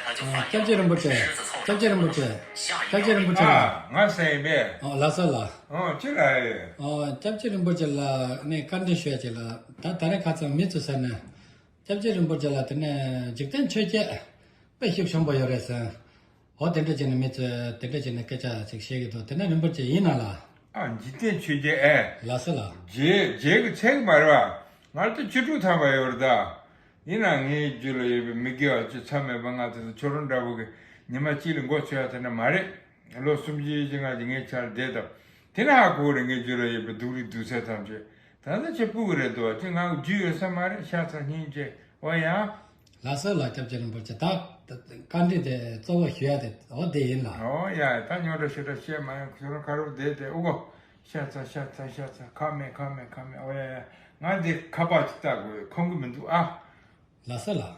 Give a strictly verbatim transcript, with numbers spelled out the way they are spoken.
ཨ། སྐྱབས་རྗེ་རིན་པོ་ཆེ། སྐྱབས་རྗེ་རིན་པོ་ཆེ། སྐྱབས་རྗེ་རིན་པོ་ཆེ་ལགས། ཨ། ང་ཟེར་ཡིན་པས། ཨོ། ལགས་སོ་ལགས། ཨོ། ཅི་ལ་ཡོད། ཨོ། སྐྱབས་རྗེ་རིན་པོ་ཆེ་ལ་ནས་བཀའ་འདྲི་ཞུ་ཡ་ཅིག་ལ། ད་ད་རེས་ཁ་སང་མི་ཚོས་ཟེར་ནས། སྐྱབས་རྗེ་རིན་པོ་ཆེ་ལ་དེ་ནས་འཇིག་རྟེན་ཆོས་བརྒྱད་དཔེ་ཤུགས་ཆེན་པོ་ཡོད་རེད་ཟེར། འོ། དེ་འདྲ་བྱས་ནས་མི་ཚོས་དེ་འདྲ་བྱས་ནས་སྐད་ཆ་ཅིག་བཤད་ཀྱི་འདུག། དེ་ནས་རིན་པོ་ཆེ་ཡིན་ན་ལགས། ཨ། འཇིག་རྟེན་ཆོས་བརྒྱད། ཨེ། ལགས་སོ་ལགས། བརྒྱད་བརྒྱད་ཀྱི་ཚད་ཀྱི་མ་རེད་པ། ང་ལ་ད་བཅུ་དྲུག་ཐམ་པ་ཡོད་རེད་ད། ཡིན་ནའང་ངའི་རྒྱུད་ལ་ཡོད་པའི་མི་དགེ་བ་བཅུ་མཚམས་མེད་པ་ལྔ་དེ་ཚོ་ཁྱོད་རང་འདྲ་པོ་གི་ཉི་མ་གཅིག་ལ་མགོ་ཚོས་ཡ་དེ་འདྲ་མ་རེད། ལོ་སུམ་ཅུ་ཞེ་ལྔ་ཅིག་ངའི་ཆ་ལ་བསྡད་དང་། དེ་ན་ཧ་གོ་གི་རེད། ངའི་རྒྱུད་ལ་ཡོད་པའི་སྡུག་རུས་སྡུག་ཚད་ཐམས་ཅད། ད་ལྟ་ཁྱེད་སྤུ་གུ་རེད་འདུག་བ། ཅི་ང་རྒྱུས་ཡོད་ས་མ་རེད། ཤ་ཚ་སྙིང་རྗེ། འོ་ཡ། ལགས་སོ་ལགས། སྐྱབས་རྗེ་རིན་པོ་ཆེ། ད་ད་བཀའ་འདྲི་དེ་གཙོ་བོ་ཞུ་ཡ་དེ་འོ་དེ་ཡིན་ལགས། འོ་ཡ། ད་རྙོག་དྲ་ཞེ་དྲག་བཤད་མ་ཡོང་། ཁྱོད་རང་ཁ་རོག་བསྡད་དེ་ཨུ་གོ། ཤ་ཚ་ཤ་ཚ་ཤ་ཚ། ཁ་མེད་ཁ་མེད་ཁ་མེད། འོ་ཡ་ཡ། ང་འདི་ཁ་པར་ཅིག་བལྟ་དགོས། ཁོམ་གི་མི་འདུག་ཨ། ལགས་སོ་ལགས།